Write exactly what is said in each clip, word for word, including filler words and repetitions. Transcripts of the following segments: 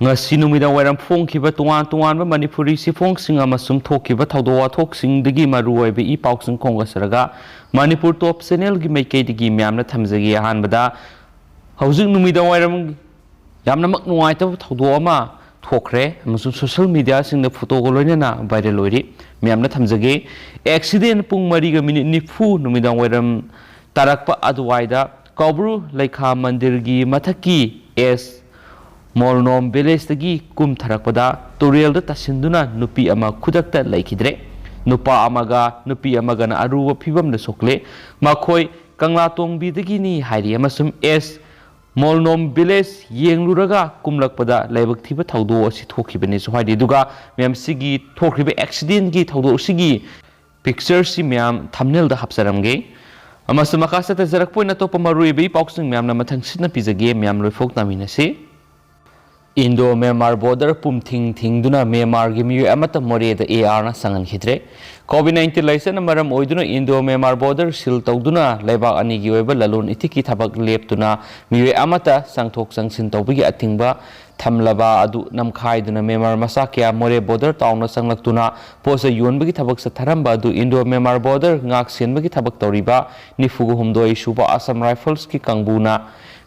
ꯉꯁꯤ ꯅꯨꯃꯤꯗꯥꯡ ꯋꯥꯏꯔꯝ ꯐꯣꯡꯈꯤꯕ ꯇꯣꯉꯥꯟ ꯇꯣꯉꯥꯟꯕ ꯃꯅꯤꯄꯨꯔꯤ ꯆꯦꯐꯣꯡꯁꯤꯡ ꯑꯃꯁꯨꯡ ꯊꯣꯛꯈꯤꯕ ꯊꯧꯗꯣꯛ ꯋꯥꯊꯣꯛꯁꯤꯡꯗꯒꯤ ꯃꯔꯨꯑꯣꯏꯕ ꯏ ꯄꯥꯎꯁꯤꯡ ꯈꯣꯝꯒꯠꯆꯔꯒ, ꯃꯅꯤꯄꯨꯔ ꯇꯣꯞ ꯆꯦꯅꯦꯜꯒꯤ ꯃꯥꯏꯀꯩꯗꯒꯤ ꯃꯌꯥꯝꯅ ꯊꯝꯖꯒꯦ꯫ ꯑꯍꯥꯟꯕꯗ, ꯍꯧꯖꯤꯛ ꯅꯨꯃꯤꯗꯥꯡ ꯋꯥꯏꯔꯝ ꯌꯥꯝꯅꯃꯛ ꯅꯨꯡꯉꯥꯏꯇꯕ ꯊꯧꯗꯣꯛ ꯑꯃ ꯊꯣꯛꯈ꯭ꯔꯦ ꯑꯃꯁꯨꯡ ꯁꯣꯁꯤꯌꯦꯜ ꯃꯤꯗꯤꯌꯥꯁꯤꯡꯗ ꯐꯣꯇꯣꯒ ꯂꯣꯏꯅꯅ ꯚꯥꯏꯔꯦꯜ ꯑꯣꯏꯔꯤ꯫ ꯃꯌꯥꯝꯅ ꯊꯝꯖꯒꯦ꯫ ꯑꯦꯛꯁꯤꯗꯦꯟ ꯄꯨꯡ ꯃꯔꯤꯒ ꯃꯤꯅꯤꯠ ꯅꯤꯐꯨ ꯅꯨꯃꯤꯗꯥꯡ ꯋꯥꯏꯔꯝ ꯇꯥꯔꯛꯄ ꯑꯗꯨꯋꯥꯏꯗ ꯀꯧꯕ꯭ꯔꯨ ꯂꯩꯈꯥ ꯃꯟꯗꯤꯔꯒꯤ ꯃꯊꯛꯀꯤ ꯑꯦꯁ ꯃꯣꯜꯅꯣꯝ ꯚꯤꯂꯦꯖꯇꯒꯤ ꯀꯨꯝꯊꯔꯛꯄꯗ ꯇꯨꯔꯦꯜꯗ ꯇꯥꯁꯤꯟꯗꯨꯅ ꯅꯨꯄꯤ ꯑꯃ ꯈꯨꯗꯛꯇ ꯂꯩꯈꯤꯗ꯭ꯔꯦ꯫ ꯅꯨꯄꯥ ꯑꯃꯒ ꯅꯨꯄꯤ ꯑꯃꯒꯅ ꯑꯔꯨꯕ ꯐꯤꯕꯝꯗ ꯁꯣꯛꯂꯦ꯫ ꯃꯈꯣꯏ ꯀꯪꯂꯥꯇꯣꯡꯕꯤꯗꯒꯤꯅꯤ ꯍꯥꯏꯔꯤ ꯑꯃꯁꯨꯡ ꯑꯦꯁ ꯃꯣꯜꯅꯣꯝ ꯚꯤꯂꯦꯖ ꯌꯦꯡꯂꯨꯔꯒ ꯀꯨꯝꯂꯛꯄꯗ ꯂꯥꯏꯕꯛ ꯊꯤꯕ ꯊꯧꯗꯣꯛ ꯑꯁꯤ ꯊꯣꯛꯈꯤꯕꯅꯤꯁꯨ ꯍꯥꯏꯔꯤ꯫ ꯑꯗꯨꯒ ꯃꯌꯥꯝ, ꯁꯤꯒꯤ ꯊꯣꯛꯈ꯭ꯔꯤꯕ ꯑꯦꯛꯁꯤꯗꯦꯟꯒꯤ ꯊꯧꯗꯣꯛꯁꯤꯒꯤ ꯄꯤꯛꯆꯔꯁꯤ ꯃꯌꯥꯝ ꯊꯝꯅꯦꯜꯗ ꯍꯥꯞꯆꯔꯝꯒꯦ꯫ ꯑꯃꯁꯨꯡ ꯃꯈꯥ ꯆꯠꯊꯖꯔꯛꯄ ꯑꯣꯏꯅ ꯑꯇꯣꯞꯄ ꯃꯔꯨꯑꯣꯏꯕ ꯏ ꯄꯥꯎꯁꯤꯡ ꯃꯌꯥꯝꯅ ꯃꯊꯪ ꯁꯤꯠꯅ ꯄꯤꯖꯒꯦ꯫ ꯃꯌꯥꯝ ꯂꯣꯏꯐꯥꯎ ꯇꯥꯃꯤꯟꯅꯁꯤ꯫ ꯏꯟꯗꯣ ꯃ꯭ꯌꯥꯟꯃꯥꯔ ꯕꯣꯔꯗꯔ ꯄꯨꯝꯊꯤꯡ ꯊꯤꯡꯗꯨꯅ ꯃ꯭ꯌꯥꯟꯃꯥꯔꯒꯤ ꯃꯤꯑꯣꯏ ꯑꯃꯠꯇ ꯃꯣꯔꯦꯗ ꯑꯦ ꯑꯥꯔꯅ ꯆꯪꯍꯟꯈꯤꯗ꯭ꯔꯦ꯫ ꯀꯣꯚꯤꯗ ꯅꯥꯏꯟꯇꯤꯟ ꯂꯥꯏꯆꯠꯅ ꯃꯔꯝ ꯑꯣꯏꯗꯨꯅ ꯏꯟꯗꯣ ꯃ꯭ꯌꯥꯟꯃꯥꯔ ꯕꯣꯔꯗꯔ ꯁꯤꯜ ꯇꯧꯗꯨꯅ ꯂꯩꯕꯥꯛ ꯑꯅꯤꯒꯤ ꯑꯣꯏꯕ ꯂꯂꯣꯟ ꯏꯇꯤꯛꯀꯤ ꯊꯕꯛ ꯂꯦꯞꯇꯨꯅ ꯃꯤꯑꯣꯏ ꯑꯃꯠꯇ ꯆꯪꯊꯣꯛ ꯆꯪꯁꯤꯟ ꯇꯧꯕꯒꯤ ꯑꯊꯤꯡꯕ ꯊꯝꯂꯕ ꯑꯗꯨ ꯅꯝꯈꯥꯏꯗꯨꯅ ꯃ꯭ꯌꯥꯟꯃꯥꯔ ꯃꯆꯥ ꯀꯌꯥ ꯃꯣꯔꯦ ꯕꯣꯔꯗꯔ ꯇꯥꯎꯟꯗ ꯆꯪꯂꯛꯇꯨꯅ ꯄꯣꯠ ꯆꯩ ꯌꯣꯟꯕꯒꯤ ꯊꯕꯛ ꯆꯠꯊꯔꯝꯕ ꯑꯗꯨ ꯏꯟꯗꯣ ꯃ꯭ꯌꯥꯟꯃꯥꯔ ꯕꯣꯔꯗꯔ ꯉꯥꯛ ꯁꯦꯟꯕꯒꯤ ꯊꯕꯛ ꯇꯧꯔꯤꯕ ꯅꯤꯐꯨ ꯍꯨꯝꯗꯣꯏ ꯁꯨꯕ ꯑꯁꯥꯝ ꯔꯥꯏꯐꯜꯁꯀꯤ ꯀꯥꯡꯕꯨꯅ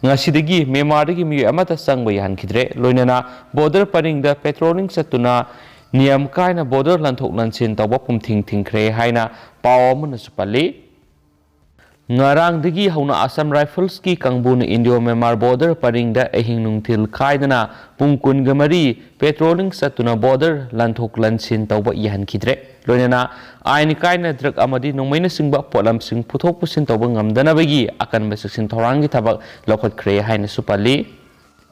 ꯉꯁꯤꯗꯒꯤ ꯃ꯭ꯌꯥꯟꯃꯥꯔꯗꯒꯤ ꯃꯤꯑꯣꯏ ꯑꯃꯠꯇ ꯆꯪꯕ ꯌꯥꯍꯟꯈꯤꯗ꯭ꯔꯦ꯫ ꯂꯣꯏꯅꯅ ꯕꯣꯔꯗꯔ ꯄꯔꯤꯡꯗ ꯄꯦꯇ꯭ꯔꯣꯂꯤꯡ ꯆꯠꯇꯨꯅ ꯅꯤꯌꯝ ꯀꯥꯏꯅ ꯕꯣꯔꯗꯔ ꯂꯥꯟꯊꯣꯛ ꯂꯥꯟꯁꯤꯟ ꯇꯧꯕ ꯄꯨꯝꯊꯤꯡ ꯊꯤꯡꯈ꯭ꯔꯦ ꯍꯥꯏꯅ ꯄꯥꯎ ꯑꯃꯅꯁꯨ ꯄꯜꯂꯤ꯫ ꯉꯔꯥꯡꯗꯒꯤ ꯍꯧꯅ ꯑꯁꯥꯝ ꯔꯥꯏꯐꯜꯁꯀꯤ ꯀꯥꯡꯕꯨꯅ ꯏꯟꯗꯤꯌꯣ ꯃ꯭ꯌꯥꯟꯃꯥꯔ ꯕꯣꯔꯗꯔ ꯄꯔꯤꯡꯗ ꯑꯍꯤꯡ ꯅꯨꯡꯊꯤꯜ ꯈꯥꯏꯗꯅ ꯄꯨꯡ ꯀꯨꯟꯒ ꯃꯔꯤ ꯄꯦꯇ꯭ꯔꯣꯂꯤꯡ ꯆꯠꯇꯨꯅ ꯕꯣꯔꯗꯔ ꯂꯥꯟꯊꯣꯛ ꯂꯥꯟꯁꯤꯟ ꯇꯧꯕ ꯌꯥꯍꯟꯈꯤꯗ꯭ꯔꯦ꯫ ꯂꯣꯏꯅꯅ ꯑꯥꯏꯟ ꯀꯥꯏꯅ ꯗ꯭ꯔꯒ ꯑꯃꯗꯤ ꯅꯣꯡꯃꯩꯅꯆꯤꯡꯕ ꯄꯣꯠꯂꯝꯁꯤꯡ ꯄꯨꯊꯣꯛ ꯄꯨꯁꯤꯟ ꯇꯧꯕ ꯉꯝꯗꯅꯕꯒꯤ ꯑꯀꯟꯕ ꯆꯦꯛꯁꯤꯟ ꯊꯧꯔꯥꯡꯒꯤ ꯊꯕꯛ ꯂꯧꯈꯠꯈ꯭ꯔꯦ ꯍꯥꯏꯅꯁꯨ ꯄꯜꯂꯤ꯫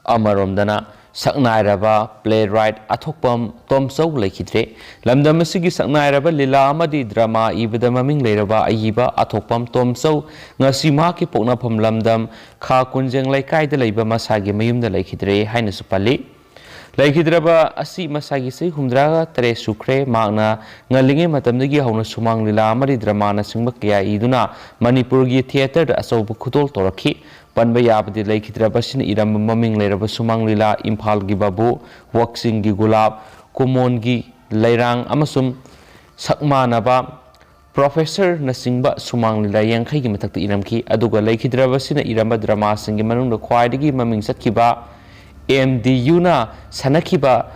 ꯑꯃꯔꯣꯝꯗꯅ, ꯁꯛꯅꯥꯏꯔꯕ ꯄ꯭ꯂꯦ ꯔꯥꯏꯠ ꯑꯊꯣꯛꯄꯝ ꯇꯣꯝꯆꯧ ꯂꯩꯈꯤꯗ꯭ꯔꯦ꯫ ꯂꯝꯗꯝ ꯑꯁꯤꯒꯤ ꯁꯛꯅꯥꯏꯔꯕ ꯂꯤꯂꯥ ꯑꯃꯗꯤ ꯗ꯭ꯔꯃꯥ ꯏꯕꯗ ꯃꯃꯤꯡ ꯂꯩꯔꯕ ꯑꯏꯕ ꯑꯊꯣꯛꯄꯝ ꯇꯣꯝꯆꯧ ꯉꯁꯤ ꯃꯍꯥꯛꯀꯤ ꯄꯣꯛꯅꯐꯝ ꯂꯝꯗꯝ ꯈꯥ ꯀꯨꯟꯖꯦꯡ ꯂꯩꯀꯥꯏꯗ ꯂꯩꯕ ꯃꯁꯥꯒꯤ ꯃꯌꯨꯝꯗ ꯂꯩꯈꯤꯗ꯭ꯔꯦ ꯍꯥꯏꯅꯁꯨ ꯄꯜꯂꯤ꯫ ꯂꯩꯈꯤꯗ꯭ꯔꯕ ꯑꯁꯤ ꯃꯁꯥꯒꯤ ꯆꯍꯤ ꯍꯨꯝꯗ꯭ꯔꯥꯒ ꯇꯔꯦꯠ ꯁꯨꯈ꯭ꯔꯦ꯫ ꯃꯍꯥꯛꯅ ꯉꯜꯂꯤꯉꯩ ꯃꯇꯝꯗꯒꯤ ꯍꯧꯅ ꯁꯨꯃꯥꯡ ꯂꯤꯂꯥ ꯑꯃꯗꯤ ꯗ꯭ꯔꯃꯥꯅꯆꯤꯡꯕ ꯀꯌꯥ ꯏꯗꯨꯅ ꯃꯅꯤꯄꯨꯔꯒꯤ ꯊꯤꯌꯦꯇꯔꯗ ꯑꯆꯧꯕ ꯈꯨꯗꯣꯜ ꯇꯧꯔꯛꯈꯤ꯫ ꯄꯟꯕ ꯌꯥꯕꯗꯤ ꯂꯩꯈꯤꯗ꯭ꯔꯕꯁꯤꯅ ꯏꯔꯝꯕ ꯃꯃꯤꯡ ꯂꯩꯔꯕ ꯁꯨꯃꯥꯡ ꯂꯤꯂꯥ, ꯏꯝꯐꯥꯜꯒꯤ ꯕꯥꯕꯨ, ꯋꯥꯛꯆꯤꯡꯒꯤ ꯒꯨꯂꯥꯞ, ꯀꯨꯃꯣꯟꯒꯤ ꯂꯩꯔꯥꯡ ꯑꯃꯁꯨꯡ ꯁꯛ ꯃꯥꯟꯅꯕ ꯄ꯭ꯔꯣꯐꯦꯁꯔꯅꯆꯤꯡꯕ ꯁꯨꯃꯥꯡ ꯂꯤꯂꯥ ꯌꯥꯡꯈꯩꯒꯤ ꯃꯊꯛꯇ ꯏꯔꯝꯈꯤ꯫ ꯑꯗꯨꯒ ꯂꯩꯈꯤꯗ꯭ꯔꯕꯁꯤꯅ ꯏꯔꯝꯕ ꯗ꯭ꯔꯃꯥꯁꯤꯡꯒꯤ ꯃꯅꯨꯡꯗ ꯈ꯭ꯋꯥꯏꯗꯒꯤ ꯃꯃꯤꯡ ꯆꯠꯈꯤꯕ ꯑꯦꯝ ꯗꯤ ꯌꯨꯅ ꯁꯥꯟꯅꯈꯤꯕ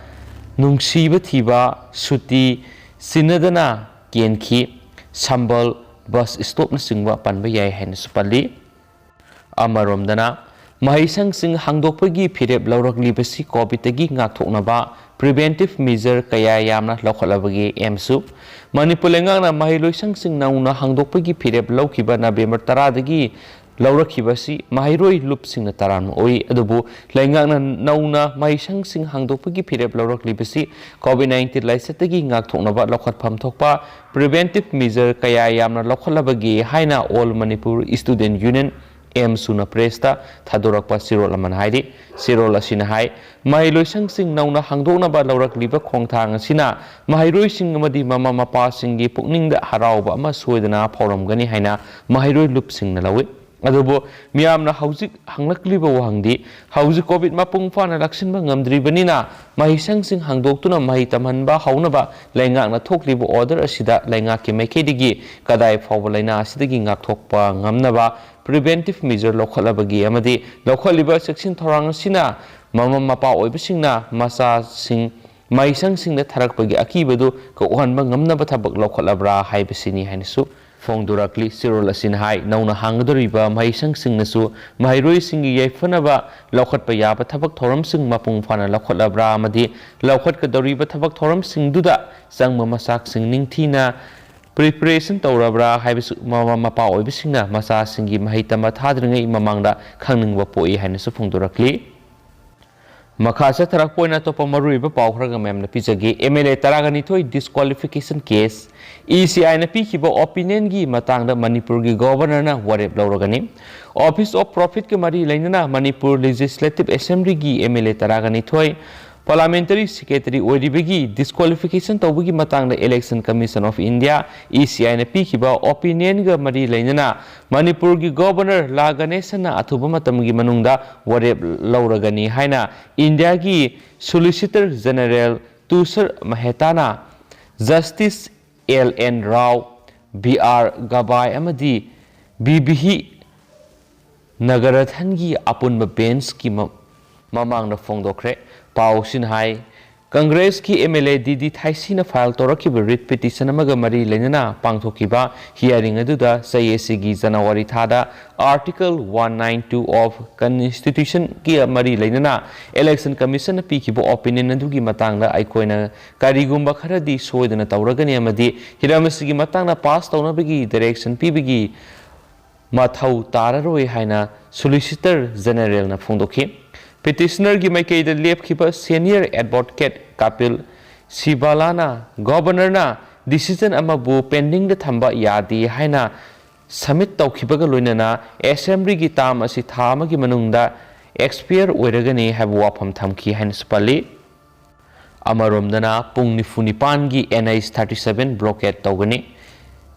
ꯅꯨꯡꯁꯤꯕ ꯊꯤꯕ, ꯁꯨꯇꯤ, ꯁꯤꯟꯅꯗꯅ ꯀꯦꯟꯈꯤ, ꯁꯝꯕꯜ, ꯕꯁ ꯁ꯭ꯇꯣꯞꯅꯆꯤꯡꯕ ꯄꯟꯕ ꯌꯥꯏ ꯍꯥꯏꯅꯁꯨ ꯄꯜꯂꯤ꯫ ꯑꯃꯔꯣꯝꯗꯅ, ꯃꯍꯩꯁꯪꯁꯤꯡ ꯍꯥꯡꯗꯣꯛꯄꯒꯤ ꯐꯤꯔꯦꯞ ꯂꯧꯔꯛꯂꯤꯕꯁꯤ ꯀꯣꯚꯤꯗꯇꯒꯤ ꯉꯥꯛꯊꯣꯛꯅꯕ ꯄ꯭ꯔꯤꯚꯦꯟꯇꯤꯚ ꯃꯦꯖꯔ ꯀꯌꯥ ꯌꯥꯝꯅ ꯂꯧꯈꯠꯂꯕꯒꯦ ꯑꯦꯝꯁꯨ꯫ ꯃꯅꯤꯄꯨꯔ ꯂꯩꯉꯥꯛꯅ ꯃꯍꯩꯂꯣꯏꯁꯪꯁꯤꯡ ꯅꯧꯅ ꯍꯥꯡꯗꯣꯛꯄꯒꯤ ꯐꯤꯔꯦꯞ ꯂꯧꯈꯤꯕ ꯅꯕꯦꯝꯕꯔ ꯇꯔꯥꯗꯒꯤ ꯂꯧꯔꯛꯈꯤꯕꯁꯤ ꯃꯍꯩꯔꯣꯏ ꯂꯨꯞꯁꯤꯡꯅ ꯇꯔꯥꯝꯅ ꯑꯣꯏ꯫ ꯑꯗꯨꯕꯨ ꯂꯩꯉꯥꯛꯅ ꯅꯧꯅ ꯃꯍꯩꯁꯪꯁꯤꯡ ꯍꯥꯡꯗꯣꯛꯄꯒꯤ ꯐꯤꯔꯦꯞ ꯂꯧꯔꯛꯂꯤꯕꯁꯤ ꯀꯣꯚꯤꯗ ꯅꯥꯏꯟꯇꯤꯟ ꯂꯥꯏꯆꯠꯇꯒꯤ ꯉꯥꯛꯊꯣꯛꯅꯕ ꯂꯧꯈꯠꯐꯝ ꯊꯣꯛꯄ ꯄ꯭ꯔꯤꯚꯦꯟꯇꯤꯚ ꯃꯦꯖꯔ ꯀꯌꯥ ꯌꯥꯝꯅ ꯂꯧꯈꯠꯂꯕꯒꯦ ꯍꯥꯏꯅ ꯑꯣꯜ ꯃꯅꯤꯄꯨꯔ ꯁ꯭ꯇꯨꯗꯦꯟꯠ ꯌꯨꯅꯤꯌꯟ, ꯑꯦꯝꯁꯨꯅ ꯄ꯭ꯔꯦꯁꯇ ꯊꯥꯗꯣꯔꯛꯄ ꯆꯦꯔꯣꯜ ꯑꯃꯅ ꯍꯥꯏꯔꯤ꯫ ꯆꯦꯔꯣꯜ ꯑꯁꯤꯅ ꯍꯥꯏ, ꯃꯍꯩꯂꯣꯏꯁꯪꯁꯤꯡ ꯅꯧꯅ ꯍꯥꯡꯗꯣꯛꯅꯕ ꯂꯧꯔꯛꯂꯤꯕ ꯈꯣꯡꯊꯥꯡ ꯑꯁꯤꯅ ꯃꯍꯩꯔꯣꯏꯁꯤꯡ ꯑꯃꯗꯤ ꯃꯃꯥ ꯃꯄꯥꯁꯤꯡꯒꯤ ꯄꯨꯛꯅꯤꯡꯗ ꯍꯔꯥꯎꯕ ꯑꯃ ꯁꯣꯏꯗꯅ ꯐꯥꯎꯔꯝꯒꯅꯤ ꯍꯥꯏꯅ ꯃꯍꯩꯔꯣꯏ ꯂꯨꯞꯁꯤꯡꯅ ꯂꯧꯏ꯫ ꯑꯗꯨꯕꯨ ꯃꯤꯌꯥꯝꯅ ꯍꯧꯖꯤꯛ ꯍꯪꯂꯛꯂꯤꯕ ꯋꯥꯍꯪꯗꯤ, ꯍꯧꯖꯤꯛ ꯀꯣꯚꯤꯗ ꯃꯄꯨꯡ ꯐꯥꯅ ꯂꯥꯛꯁꯤꯟꯕ ꯉꯝꯗ꯭ꯔꯤꯕꯅꯤꯅ ꯃꯍꯩꯁꯪꯁꯤꯡ ꯍꯥꯡꯗꯣꯛꯇꯨꯅ ꯃꯍꯩ ꯇꯝꯍꯟꯕ ꯍꯧꯅꯕ ꯂꯩꯉꯥꯛꯅ ꯊꯣꯛꯂꯤꯕ ꯑꯣꯔꯗꯔ ꯑꯁꯤꯗ ꯂꯩꯉꯥꯛꯀꯤ ꯃꯥꯏꯀꯩꯗꯒꯤ ꯀꯗꯥꯏ ꯐꯥꯎꯕ ꯂꯥꯏꯅꯥ ꯑꯁꯤꯗꯒꯤ ꯉꯥꯛꯊꯣꯛꯄ ꯉꯝꯅꯕ ꯄ꯭ꯔꯤꯚꯦꯟꯇꯤꯚ ꯃꯦꯖꯔ ꯂꯧꯈꯠꯂꯕꯒꯦ ꯑꯃꯗꯤ ꯂꯧꯈꯠꯂꯤꯕ ꯆꯦꯛꯁꯤꯟ ꯊꯧꯔꯥꯡ ꯑꯁꯤꯅ ꯃꯃꯥ ꯃꯄꯥ ꯑꯣꯏꯕꯁꯤꯡꯅ ꯃꯆꯥꯁꯤꯡ ꯃꯍꯩꯁꯪꯁꯤꯡꯗ ꯊꯥꯔꯛꯄꯒꯤ ꯑꯀꯤꯕꯗꯨ ꯀꯣꯛꯍꯟꯕ ꯉꯝꯅꯕ ꯊꯕꯛ ꯂꯧꯈꯠꯂꯕ꯭ꯔꯥ ꯍꯥꯏꯕꯁꯤꯅꯤ ꯍꯥꯏꯅꯁꯨ ꯐꯣꯡꯗꯣꯔꯛꯂꯤ꯫ ꯆꯦꯔꯣꯜ ꯑꯁꯤꯅ ꯍꯥꯏ, ꯅꯧꯅ ꯍꯥꯡꯒꯗꯧꯔꯤꯕ ꯃꯍꯩꯁꯪꯁꯤꯡꯅꯁꯨ ꯃꯍꯩꯔꯣꯏꯁꯤꯡꯒꯤ ꯌꯥꯏꯐꯅꯕ ꯂꯧꯈꯠꯄ ꯌꯥꯕ ꯊꯕꯛ ꯊꯧꯔꯝꯁꯤꯡ ꯃꯄꯨꯡ ꯐꯥꯅ ꯂꯧꯈꯠꯂꯕ꯭ꯔꯥ ꯑꯃꯗꯤ ꯂꯧꯈꯠꯀꯗꯧꯔꯤꯕ ꯊꯕꯛ ꯊꯧꯔꯝꯁꯤꯡꯗꯨꯗ ꯆꯪꯕ ꯃꯆꯥꯛꯁꯤꯡ ꯅꯤꯡꯊꯤꯅ ꯄ꯭ꯔꯤꯄꯦꯔꯦꯁꯟ ꯇꯧꯔꯕ꯭ꯔꯥ ꯍꯥꯏꯕꯁꯨ ꯃꯃꯥ ꯃꯄꯥ ꯑꯣꯏꯕꯁꯤꯡꯅ ꯃꯆꯥꯁꯤꯡꯒꯤ ꯃꯍꯩ ꯇꯝꯕ ꯊꯥꯗ꯭ꯔꯤꯉꯩ ꯃꯃꯥꯡꯗ ꯈꯪꯅꯤꯡꯕ ꯄꯣꯛꯏ ꯍꯥꯏꯅꯁꯨ ꯐꯣꯡꯗꯣꯔꯛꯂꯤ꯫ ꯃꯈꯥ ꯆꯠꯊꯔꯛꯄ ꯑꯣꯏꯅ ꯑꯇꯣꯞꯄ ꯃꯔꯨꯑꯣꯏꯕ ꯄꯥꯎ ꯈꯔꯒ ꯃꯌꯥꯝꯅ ꯄꯤꯖꯒꯦ꯫ ꯑꯦꯝ ꯑꯦꯜ ꯑꯦ ꯇꯔꯥꯒ ꯅꯤꯊꯣꯏ ꯗꯤꯁꯀ꯭ꯋꯥꯂꯤꯐꯤꯀꯦꯁꯟ ꯀꯦꯁ꯫ ꯏ ꯁꯤ ꯑꯥꯏꯅ ꯄꯤꯈꯤꯕ ꯑꯣꯄꯤꯅꯤꯌꯟꯒꯤ ꯃꯇꯥꯡꯗ ꯃꯅꯤꯄꯨꯔꯒꯤ ꯒꯣꯚꯔꯅꯔꯅ ꯋꯥꯔꯦꯞ ꯂꯧꯔꯒꯅꯤ꯫ ꯑꯣꯐꯤꯁ ꯑꯣꯐ ꯄ꯭ꯔꯣꯐꯤꯠꯀ ꯃꯔꯤ ꯂꯩꯅꯅ ꯃꯅꯤꯄꯨꯔ ꯂꯦꯖꯤꯁꯂꯦꯇꯤꯚ ꯑꯦꯁꯦꯝꯕ꯭ꯂꯤꯒꯤ ꯑꯦꯝ ꯑꯦꯜ ꯑꯦ ꯇꯔꯥꯒ ꯅꯤꯊꯣꯏ Parliamentary Secretary ꯑꯣꯏꯔꯤꯕꯒꯤ disqualification ꯇꯧꯕꯒꯤ ꯃꯇꯥꯡꯗ Election Commission of India, E C I ꯅ ꯄꯤꯈꯤꯕ opinion ꯒ ꯃꯔꯤ ꯂꯩꯅꯅ ꯃꯅꯤꯄꯨꯔꯒꯤ Governor ꯂꯥ ꯒꯅꯦꯁꯟꯅ ꯑꯊꯨꯕ ꯃꯇꯝꯒꯤ ꯃꯅꯨꯡꯗ ꯋꯥꯔꯦꯞ ꯂꯧꯔꯒꯅꯤ ꯍꯥꯏꯅ ꯏꯟꯗꯤꯌꯥꯒꯤ Solicitor General ꯇꯨꯁꯔ ꯃꯦꯍꯇꯥꯅ Justice L N Rao, B R Gabai ꯑꯃꯗꯤ B B H ꯅꯒꯔꯊꯟꯒꯤ ꯑꯄꯨꯟꯕ bench ꯀꯤ ꯃ-, ꯃꯃꯥꯡꯗ ꯐꯣꯡꯗꯣꯛꯈ꯭ꯔꯦ꯫ ꯄꯥꯎꯁꯤꯅ ꯍꯥꯏ, ꯀꯪꯒ꯭ꯔꯦꯁꯀꯤ M L A D D ꯊꯥꯏꯁꯤꯅ file ꯇꯧꯔꯛꯈꯤꯕ writ petition ꯑꯃꯒ ꯃꯔꯤ ꯂꯩꯅꯅ ꯄꯥꯡꯊꯣꯛꯈꯤꯕ hearing ꯑꯗꯨꯗ ꯆꯌꯦꯠꯁꯤꯒꯤ ꯖꯅꯋꯥꯔꯤ ꯊꯥꯗ Article one nine two of Constitution ꯀꯤ ꯃꯔꯤ ꯂꯩꯅꯅ Election Commission ꯅ ꯄꯤꯈꯤꯕ opinion ꯑꯗꯨꯒꯤ ꯃꯇꯥꯡꯗ ꯑꯩꯈꯣꯏꯅ ꯀꯔꯤꯒꯨꯝꯕ ꯈꯔꯗꯤ ꯁꯣꯏꯗꯅ ꯇꯧꯔꯒꯅꯤ ꯑꯃꯗꯤ ꯍꯤꯔꯝ ꯑꯁꯤꯒꯤ ꯃꯇꯥꯡꯗ pass ꯇꯧꯅꯕꯒꯤ direction ꯄꯤꯕꯒꯤ ꯃꯊꯧ ꯇꯥꯔꯔꯣꯏ ꯍꯥꯏꯅ Solicitor General ꯅ ꯐꯣꯡꯗꯣꯛꯈꯤ꯫ Petitioner ꯒꯤ ꯃꯥꯏꯀꯩꯗ ꯂꯦꯞꯈꯤꯕ senior advocate ꯀꯥꯄꯤꯜ ꯁꯤꯕꯥꯂꯥꯅ Governor ꯅ decision ꯑꯃꯕꯨ pending ꯗ ꯊꯝꯕ ꯌꯥꯗꯦ ꯍꯥꯏꯅ submit ꯇꯧꯈꯤꯕꯒ ꯂꯣꯏꯅꯅ Assembly ꯒꯤ term ꯑꯁꯤ ꯊꯥ ꯑꯃꯒꯤ ꯃꯅꯨꯡꯗ expire ꯑꯣꯏꯔꯒꯅꯤ ꯍꯥꯏꯕ ꯋꯥꯐꯝ ꯊꯝꯈꯤ ꯍꯥꯏꯅꯁꯨ ꯄꯜꯂꯤ꯫ ꯑꯃꯔꯣꯝꯗꯅ ꯄꯨꯡ ꯅꯤꯐꯨ ꯅꯤꯄꯥꯟꯒꯤ N H thirty seven blockade ꯇꯧꯒꯅꯤ꯫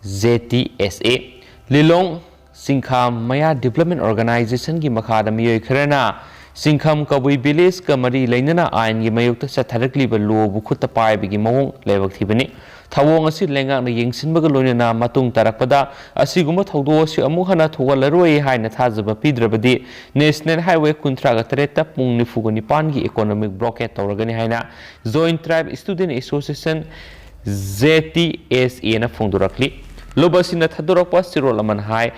Z T S A, ꯂꯤꯂꯣꯡ ꯆꯤꯡꯈꯥꯝ ꯃꯌꯥ Development Organization ꯒꯤ ꯃꯈꯥꯗ ꯃꯤꯑꯣꯏ ꯈꯔꯅ ꯆꯤꯡꯈꯥꯝ ꯀꯕꯨꯏ village ꯀ ꯃꯔꯤ ꯂꯩꯅꯅ ꯑꯥꯏꯟꯒꯤ ꯃꯥꯌꯣꯛꯇ ꯆꯠꯊꯔꯛꯂꯤꯕ ꯂꯣꯕꯨ ꯈꯨꯠꯇ ꯄꯥꯏꯕꯒꯤ ꯃꯑꯣꯡ ꯂꯥꯏꯕꯛ ꯊꯤꯕꯅꯤ꯫ ꯊꯧꯑꯣꯡ ꯑꯁꯤ ꯂꯩꯉꯥꯛꯅ ꯌꯦꯡꯁꯤꯟꯕꯒ ꯂꯣꯏꯅꯅ ꯃꯇꯨꯡ ꯇꯥꯔꯛꯄꯗ ꯑꯁꯤꯒꯨꯝꯕ ꯊꯧꯗꯣꯛ ꯑꯁꯤ ꯑꯃꯨꯛ ꯍꯟꯅ ꯊꯣꯛꯍꯜꯂꯔꯣꯏ ꯍꯥꯏꯅ ꯊꯥꯖꯕ ꯄꯤꯗ꯭ꯔꯕꯗꯤ National Highway ꯀꯨꯟꯊ꯭ꯔꯥꯒ ꯇꯔꯦꯠꯇ ꯄꯨꯡ ꯅꯤꯐꯨꯒ ꯅꯤꯄꯥꯟꯒꯤ economic blockade ꯇꯧꯔꯒꯅꯤ ꯍꯥꯏꯅ Joint Tribe Student Association, Z T S A ꯅ ꯐꯣꯡꯗꯣꯔꯛꯂꯤ꯫ ꯂꯨꯞ ꯑꯁꯤꯅ ꯊꯥꯗꯣꯔꯛꯄ ꯆꯦꯔꯣꯜ ꯑꯃꯅ ꯍꯥꯏ,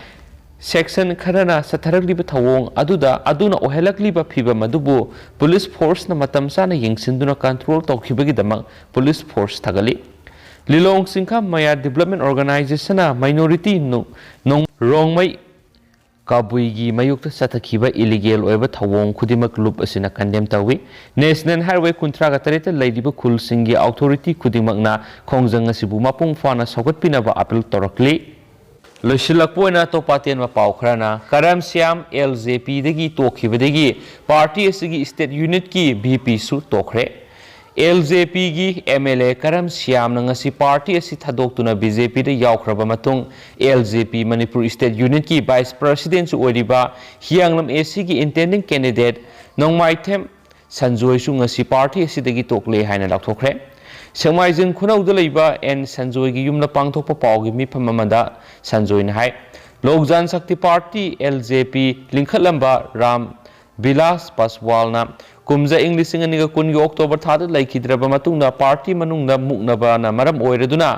section ꯈꯔꯅ ꯆꯠꯊꯔꯛꯂꯤꯕ ꯊꯧꯑꯣꯡ ꯑꯗꯨꯗ, ꯑꯗꯨꯅ ꯑꯣꯏꯍꯜꯂꯛꯂꯤꯕ ꯐꯤꯚꯝ ꯑꯗꯨꯕꯨ police force ꯅ ꯃꯇꯝ ꯆꯥꯅ ꯌꯦꯡꯁꯤꯟꯗꯨꯅ control ꯇꯧꯈꯤꯕꯒꯤꯗꯃꯛ police force ꯊꯥꯒꯠꯂꯤ꯫ ꯂꯤꯂꯣꯡ ꯆꯤꯡꯈꯥꯝ ꯃꯌꯥ Development Organization ꯅ minority ꯅꯣ-, ꯅꯣꯡ-, ꯔꯣꯡꯃꯩ ꯀꯕꯨꯏꯒꯤ ꯃꯥꯌꯣꯛꯇ ꯆꯠꯊꯈꯤꯕ illegal ꯑꯣꯏꯕ ꯊꯧꯑꯣꯡ ꯈꯨꯗꯤꯡꯃꯛ ꯂꯨꯞ ꯑꯁꯤꯅ condemn ꯇꯧꯏ꯫ National Highway ꯀꯨꯟꯊ꯭ꯔꯥꯒ ꯇꯔꯦꯠꯇ ꯂꯩꯔꯤꯕ ꯈꯨꯜꯁꯤꯡꯒꯤ authority ꯈꯨꯗꯤꯡꯃꯛꯅ ꯈꯣꯡꯖꯪ ꯑꯁꯤꯕꯨ ꯃꯄꯨꯡ ꯐꯥꯅ ꯁꯧꯒꯠꯄꯤꯅꯕ appeal ꯇꯧꯔꯛꯂꯤ꯫ ꯂꯣꯏꯁꯤꯜꯂꯛꯄ ꯑꯣꯏꯅ ꯑꯇꯣꯞꯄ ꯑꯇꯦꯟꯕ ꯄꯥꯎ ꯈꯔꯅ, ꯀꯔꯝ ꯁ꯭ꯌꯥꯝ ꯑꯦꯜ ꯖꯦ ꯄꯤꯗꯒꯤ ꯇꯣꯛꯈꯤꯕꯗꯒꯤ ꯄꯥꯔꯇꯤ ꯑꯁꯤꯒꯤ ꯁ꯭ꯇꯦꯠ ꯌꯨꯅꯤꯠꯀꯤ ꯚꯤ ꯄꯤꯁꯨ ꯇꯣꯛꯈ꯭ꯔꯦ꯫ ꯑꯦꯜ ꯖꯦ ꯄꯤꯒꯤ ꯑꯦꯝ ꯑꯦꯜ ꯑꯦ ꯀꯔꯝ ꯁ꯭ꯌꯥꯝꯅ ꯉꯁꯤ ꯄꯥꯔꯇꯤ ꯑꯁꯤ ꯊꯥꯗꯣꯛꯇꯨꯅ ꯕꯤ ꯖꯦ ꯄꯤꯗ ꯌꯥꯎꯈ꯭ꯔꯕ ꯃꯇꯨꯡ, ꯑꯦꯜ ꯖꯦ ꯄꯤ ꯃꯅꯤꯄꯨꯔ ꯁ꯭ꯇꯦꯠ ꯌꯨꯅꯤꯠꯀꯤ ꯚꯥꯏꯁ ꯄ꯭ꯔꯁꯤꯗꯦꯟꯁꯨ ꯑꯣꯏꯔꯤꯕ ꯍꯤꯌꯥꯡꯂꯝ ꯑꯦ ꯁꯤꯒꯤ ꯏꯟꯇꯦꯟꯗꯤꯡ ꯀꯦꯟꯗꯤꯗꯦꯠ ꯅꯣꯡꯃꯥꯏꯊꯦꯝ ꯁꯟꯖꯣꯏꯁꯨ ꯉꯁꯤ ꯄꯥꯔꯇꯤ ꯑꯁꯤꯗꯒꯤ ꯇꯣꯛꯂꯦ ꯍꯥꯏꯅ ꯂꯥꯎꯊꯣꯛꯈ꯭ꯔꯦ꯫ ꯁꯦꯛꯃꯥꯏꯖꯤꯡ ꯈꯨꯅꯧꯗ ꯂꯩꯕ ꯑꯦꯟ ꯁꯟꯖꯣꯏꯒꯤ ꯌꯨꯝꯗ ꯄꯥꯡꯊꯣꯛꯄ ꯄꯥꯎꯒꯤ ꯃꯤꯐꯝ ꯑꯃꯗ ꯁꯟꯖꯣꯏꯅ ꯍꯥꯏ, ꯂꯣꯛ ꯖꯟ ꯁꯛꯇꯤ ꯄꯥꯔꯇꯤ, ꯑꯦꯜ ꯖꯦ ꯄꯤ, ꯂꯤꯡꯈꯠꯂꯝꯕ ꯔꯥꯝ ꯕꯤꯂꯥꯁ ꯄꯥꯁꯋꯥꯜꯅ ꯀꯨꯝꯖꯥ ꯏꯪ ꯂꯤꯁꯤꯡ ꯑꯅꯤꯒ ꯀꯨꯟꯒꯤ ꯑꯣꯛꯇꯣꯕꯔ ꯊꯥꯗ ꯂꯩꯈꯤꯗ꯭ꯔꯕ ꯃꯇꯨꯡꯗ ꯄꯥꯔꯇꯤ ꯃꯅꯨꯡꯗ ꯃꯨꯛꯅꯕꯅ ꯃꯔꯝ ꯑꯣꯏꯔꯗꯨꯅ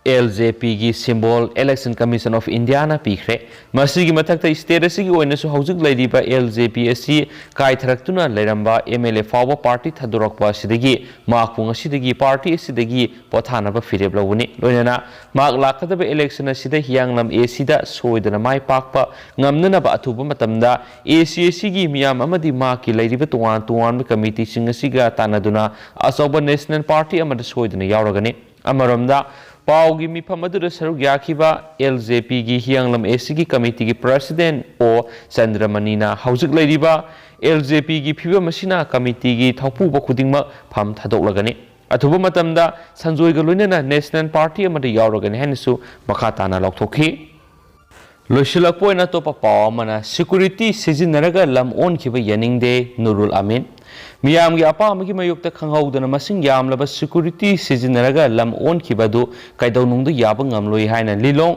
ꯑꯦꯜ ꯖꯦ ꯄꯤꯒꯤ ꯁꯤꯝꯕꯣꯜ Election Commission of Indiaꯅ ꯄꯤꯈ꯭ꯔꯦ꯫ ꯃꯁꯤꯒꯤ ꯃꯊꯛꯇ ꯁ꯭ꯇꯦꯠ ꯑꯁꯤꯒꯤ ꯑꯣꯏꯅꯁꯨ ꯍꯧꯖꯤꯛ ꯂꯩꯔꯤꯕ ꯑꯦꯜ ꯖꯦ ꯄꯤ ꯑꯁꯤ ꯀꯥꯏꯊꯔꯛꯇꯨꯅ ꯂꯩꯔꯝꯕ ꯑꯦꯝ ꯑꯦꯜ ꯑꯦ ꯐꯥꯎꯕ ꯄꯥꯔꯇꯤ ꯊꯥꯗꯣꯔꯛꯄ ꯑꯁꯤꯗꯒꯤ ꯃꯍꯥꯛꯄꯨ ꯉꯁꯤꯗꯒꯤ ꯄꯥꯔꯇꯤ ꯑꯁꯤꯗꯒꯤ ꯄꯣꯊꯥꯅꯕ ꯐꯤꯔꯦꯞ ꯂꯧꯕꯅꯤ꯫ ꯂꯣꯏꯅꯅ ꯃꯍꯥꯛ ꯂꯥꯛꯀꯗꯕ ꯏꯂꯦꯛꯁꯟ ꯑꯁꯤꯗ ꯍꯤꯌꯥꯡꯂꯝ ꯑꯦ ꯁꯤꯗ ꯁꯣꯏꯗꯅ ꯃꯥꯏ ꯄꯥꯛꯄ ꯉꯝꯅꯅꯕ ꯑꯊꯨꯕ ꯃꯇꯝꯗ ꯑꯦ ꯁꯤ ꯑꯦ ꯁꯤꯒꯤ ꯃꯤꯌꯥꯝ ꯑꯃꯗꯤ ꯃꯍꯥꯛꯀꯤ ꯂꯩꯔꯤꯕ ꯇꯣꯉꯥꯟ ꯇꯣꯉꯥꯟꯕ ꯀꯃꯤꯇꯤꯁꯤꯡ ꯑꯁꯤꯒ ꯇꯥꯟꯅꯗꯨꯅ ꯑꯆꯧꯕ ꯅꯦꯁꯅꯦꯜ ꯄꯥꯔꯇꯤ ꯑꯃꯗ ꯁꯣꯏꯗꯅ ꯌꯥꯎꯔꯒꯅꯤ꯫ ꯑꯃꯔꯣꯝꯗ, ꯄꯥꯎꯒꯤ ꯃꯤꯐꯝ ꯑꯗꯨꯗ ꯁꯔꯨꯛ ꯌꯥꯈꯤꯕ ꯑꯦꯜ ꯖꯦ ꯄꯤꯒꯤ ꯍꯤꯌꯥꯡꯂꯝ ꯑꯦ ꯁꯤꯒꯤ ꯀꯃꯤꯇꯤꯒꯤ ꯄ꯭ꯔꯁꯤꯗꯦꯟ ꯑꯣ ꯆꯟꯗ꯭ꯔꯃꯅꯤꯅ ꯍꯧꯖꯤꯛ ꯂꯩꯔꯤꯕ ꯑꯦꯜ ꯖꯦ ꯄꯤꯒꯤ ꯐꯤꯕꯝ ꯑꯁꯤꯅ ꯀꯃꯤꯇꯤꯒꯤ ꯊꯧꯄꯨꯕ ꯈꯨꯗꯤꯡꯃꯛ ꯐꯝ ꯊꯥꯗꯣꯛꯂꯒꯅꯤ꯫ ꯑꯊꯨꯕ ꯃꯇꯝꯗ ꯁꯟꯖꯣꯏꯒ ꯂꯣꯏꯅꯅ ꯅꯦꯁꯅꯦꯜ ꯄꯥꯔꯇꯤ ꯑꯃꯗ ꯌꯥꯎꯔꯒꯅꯤ ꯍꯥꯏꯅꯁꯨ ꯃꯈꯥ ꯇꯥꯅ ꯂꯥꯎꯊꯣꯛꯈꯤ꯫ ꯂꯣꯏꯁꯤꯜꯂꯛꯄ ꯑꯣꯏꯅ ꯑꯇꯣꯞꯄ ꯄꯥꯎ ꯑꯃꯅ, ꯁꯦꯀ꯭ꯌꯨꯔꯤꯇꯤ ꯁꯤꯖꯤꯟꯅꯔꯒ ꯂꯝ ꯑꯣꯟꯈꯤꯕ ꯌꯥꯅꯤꯡꯗꯦ, ꯅꯨꯔꯨꯜ ꯑꯃꯤꯟ꯫ ꯃꯤꯌꯥꯝꯒꯤ ꯑꯄꯥꯝꯕꯒꯤ ꯃꯥꯌꯣꯛꯇ ꯈꯪꯍꯧꯗꯅ ꯃꯁꯤꯡ ꯌꯥꯝꯂꯕ ꯁꯦꯀ꯭ꯌꯨꯔꯤꯇꯤ ꯁꯤꯖꯤꯟꯅꯔꯒ ꯂꯝ ꯑꯣꯟꯈꯤꯕ ꯑꯗꯨ ꯀꯩꯗꯧꯅꯨꯡꯗ ꯌꯥꯕ ꯉꯝꯂꯣꯏ ꯍꯥꯏꯅ ꯂꯤꯂꯣꯡ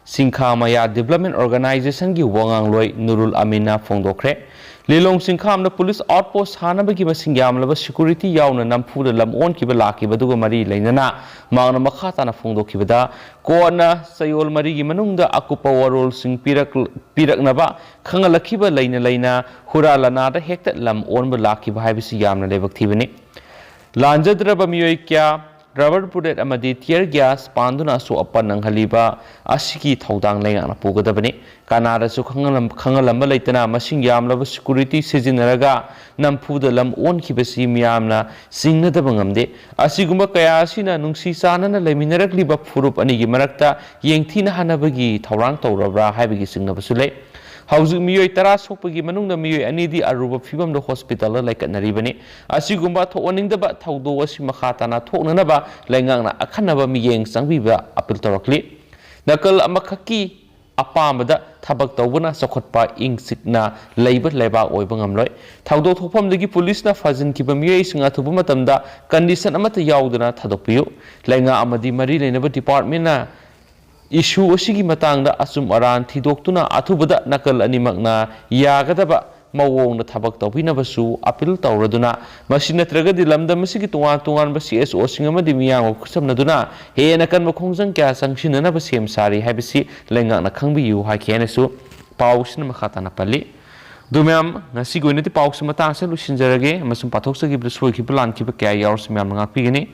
ꯁꯤꯡꯈꯥꯃꯌꯥ ꯗꯤꯕ꯭ꯂꯞꯃꯦꯟ ꯑꯣꯔꯒꯅꯥꯏꯖꯦꯁꯟꯒꯤ ꯋꯥꯉꯥꯡꯂꯣꯏ ꯅꯨꯔꯨꯜ ꯑꯃꯤꯟꯅ ꯐꯣꯡꯗꯣꯛꯈ꯭ꯔꯦ꯫ ꯂꯤꯂꯣꯡ ꯁꯤꯡꯈꯥꯝꯗ ꯄꯨꯂꯤꯁ ꯑꯥꯎꯠꯄꯣꯁ ꯁꯥꯅꯕꯒꯤ ꯃꯁꯤꯡ ꯌꯥꯝꯂꯕ ꯁꯦꯀ꯭ꯌꯨꯔꯤꯇꯤ ꯌꯥꯎꯅ ꯅꯝꯐꯨꯗ ꯂꯝ ꯑꯣꯟꯈꯤꯕ ꯂꯥꯛꯈꯤꯕ ꯑꯗꯨꯒ ꯃꯔꯤ ꯂꯩꯅꯅ ꯃꯍꯥꯛꯅ ꯃꯈꯥ ꯇꯥꯅ ꯐꯣꯡꯗꯣꯛꯈꯤꯕꯗ, ꯀꯣꯔꯠꯅ ꯆꯌꯣꯜ ꯃꯔꯤꯒꯤ ꯃꯅꯨꯡꯗ ꯑꯀꯨꯞꯄ ꯋꯥꯔꯣꯜꯁꯤꯡ ꯄꯤꯔꯛ-, ꯄꯤꯔꯛꯅꯕ ꯈꯪꯍꯜꯂꯛꯈꯤꯕ ꯂꯩꯅ ꯂꯩꯅ ꯍꯨꯔꯥ ꯂꯅꯥꯗ ꯍꯦꯛꯇ ꯂꯝ ꯑꯣꯟꯕ ꯂꯥꯛꯈꯤꯕ ꯍꯥꯏꯕꯁꯤ ꯌꯥꯝꯅ ꯂꯥꯏꯕꯛ ꯊꯤꯕꯅꯤ꯫ ꯂꯥꯟꯖꯗ꯭ꯔꯕ ꯃꯤꯑꯣꯏ ꯀꯌꯥ rubber bullet ꯑꯃꯗꯤ tear gas ꯄꯥꯟꯗꯨꯅ ꯑꯁꯣꯛ ꯑꯄꯟ ꯅꯪꯍꯜꯂꯤꯕ ꯑꯁꯤꯒꯤ ꯊꯧꯗꯥꯡ ꯂꯩꯉꯥꯛꯅ ꯄꯨꯒꯗꯕꯅꯤ꯫ ꯀꯅꯥꯗꯁꯨ ꯈꯪꯍꯜꯂꯝ-, ꯈꯪꯍꯜꯂꯝꯕ ꯂꯩꯇꯅ ꯃꯁꯤꯡ ꯌꯥꯝꯂꯕ security ꯁꯤꯖꯤꯟꯅꯔꯒ ꯅꯝꯐꯨꯗ ꯂꯝ ꯑꯣꯟꯈꯤꯕꯁꯤ ꯃꯤꯌꯥꯝꯅ ꯆꯤꯡꯅꯗꯕ ꯉꯝꯗꯦ꯫ ꯑꯁꯤꯒꯨꯝꯕ ꯀꯌꯥ ꯑꯁꯤꯅ ꯅꯨꯡꯁꯤ ꯆꯥꯟꯅꯅ ꯂꯩꯃꯤꯟꯅꯔꯛꯂꯤꯕ ꯐꯨꯔꯨꯞ ꯑꯅꯤꯒꯤ ꯃꯔꯛꯇ ꯌꯦꯡꯊꯤꯅ ꯍꯟꯅꯕꯒꯤ ꯊꯧꯔꯥꯡ ꯇꯧꯔꯕ꯭ꯔꯥ ꯍꯥꯏꯕꯒꯤ ꯆꯤꯡꯅꯕꯁꯨ ꯂꯩ꯫ ꯍꯧꯖꯤꯛ ꯃꯤꯑꯣꯏ ꯇꯔꯥ ꯁꯣꯛꯄꯒꯤ ꯃꯅꯨꯡꯗ ꯃꯤꯑꯣꯏ ꯑꯅꯤꯗꯤ ꯑꯔꯨꯕ ꯐꯤꯕꯝꯗ ꯍꯣꯁꯄꯤꯇꯥꯜꯗ ꯂꯩꯈꯠꯅꯔꯤꯕꯅꯤ꯫ ꯑꯁꯤꯒꯨꯝꯕ ꯊꯣꯛꯍꯟꯅꯤꯡꯗꯕ ꯊꯧꯗꯣꯛ ꯑꯁꯤ ꯃꯈꯥ ꯇꯥꯅ ꯊꯣꯛꯅꯅꯕ ꯂꯩꯉꯥꯛꯅ ꯑꯈꯟꯅꯕ ꯃꯤꯠꯌꯦꯡ ꯆꯪꯕꯤꯕ ꯑꯄꯤꯜ ꯇꯧꯔꯛꯂꯤ꯫ ꯅꯥꯀꯜ ꯑꯃꯈꯛꯀꯤ ꯑꯄꯥꯝꯕꯗ ꯊꯕꯛ ꯇꯧꯕꯅ ꯆꯥꯎꯈꯠꯄ ꯏꯪ ꯆꯤꯛꯅ ꯂꯩꯕ ꯂꯩꯕꯥꯛ ꯑꯣꯏꯕ ꯉꯝꯂꯣꯏ꯫ ꯊꯧꯗꯣꯛ ꯊꯣꯛꯐꯝꯗꯒꯤ ꯄꯨꯂꯤꯁꯅ ꯐꯥꯖꯤꯟꯈꯤꯕ ꯃꯤꯑꯣꯏꯁꯤꯡ ꯑꯊꯨꯕ ꯃꯇꯝꯗ condition ꯑꯃꯠꯇ ꯌꯥꯎꯗꯅ ꯊꯥꯗꯣꯛꯄꯤꯌꯨ꯫ ꯂꯩꯉꯥꯛ ꯑꯃꯗꯤ ꯃꯔꯤ ꯂꯩꯅꯕ departmentꯅ issue ꯑꯁꯤꯒꯤ ꯃꯇꯥꯡꯗ ꯑꯆꯨꯝ ꯑꯔꯥꯟ ꯊꯤꯗꯣꯛꯇꯨꯅ ꯑꯊꯨꯕꯗ ꯅꯥꯀꯜ ꯑꯅꯤꯃꯛꯅ ꯌꯥꯒꯗꯕ ꯃꯑꯣꯡꯗ ꯊꯕꯛ ꯇꯧꯕꯤꯅꯕꯁꯨ ꯑꯄꯤꯜ ꯇꯧꯔꯗꯨꯅ, ꯃꯁꯤ ꯅꯠꯇ꯭ꯔꯒꯗꯤ ꯂꯝꯗꯝ ꯑꯁꯤꯒꯤ ꯇꯣꯉꯥꯟ ꯇꯣꯉꯥꯟꯕ CSOꯁꯤꯡ ꯑꯃꯗꯤ ꯃꯤꯌꯥꯝꯒ ꯈꯨꯠꯁꯝꯅꯗꯨꯅ ꯍꯦꯟꯅ ꯀꯟꯕ ꯈꯣꯡꯖꯪ ꯀꯌꯥ ꯆꯪꯁꯤꯟꯅꯅꯕ ꯁꯦꯝ ꯁꯥꯔꯤ ꯍꯥꯏꯕꯁꯤ ꯂꯩꯉꯥꯛꯅ ꯈꯪꯕꯤꯌꯨ ꯍꯥꯏꯈꯤ ꯍꯥꯏꯅꯁꯨ ꯄꯥꯎꯁꯤꯅ ꯃꯈꯥ ꯇꯥꯅ ꯄꯜꯂꯤ꯫ ꯑꯗꯨ ꯃꯌꯥꯝ, ꯉꯁꯤꯒꯤ ꯑꯣꯏꯅꯗꯤ ꯄꯥꯎꯁꯤ ꯃꯇꯥꯡ ꯑꯁꯤꯗ ꯂꯣꯏꯁꯤꯟꯖꯔꯒꯦ, ꯑꯃꯁꯨꯡ ꯄꯥꯊꯣꯛꯆꯈꯤꯕꯗ ꯁꯣꯏꯈꯤꯕ ꯂꯥꯟꯈꯤꯕ ꯀꯌꯥ ꯌꯥꯎꯔꯁꯨ ꯃꯌꯥꯝꯅ ꯉꯥꯛꯄꯤꯒꯅꯤ꯫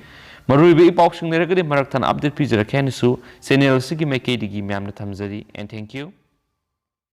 ꯃꯔꯨꯑꯣꯏꯕ ꯏ ꯄꯥꯎꯁꯤꯡ ꯂꯩꯔꯒꯗꯤ ꯃꯔꯛ ꯊꯠꯅ update ꯄꯤꯖꯔꯛꯀꯦ ꯍꯥꯏꯅꯁꯨ channel ꯑꯁꯤꯒꯤ ꯃꯥꯏꯀꯩꯗꯒꯤ ꯃꯌꯥꯝꯅ ꯊꯝꯖꯔꯤ꯫ And thank you.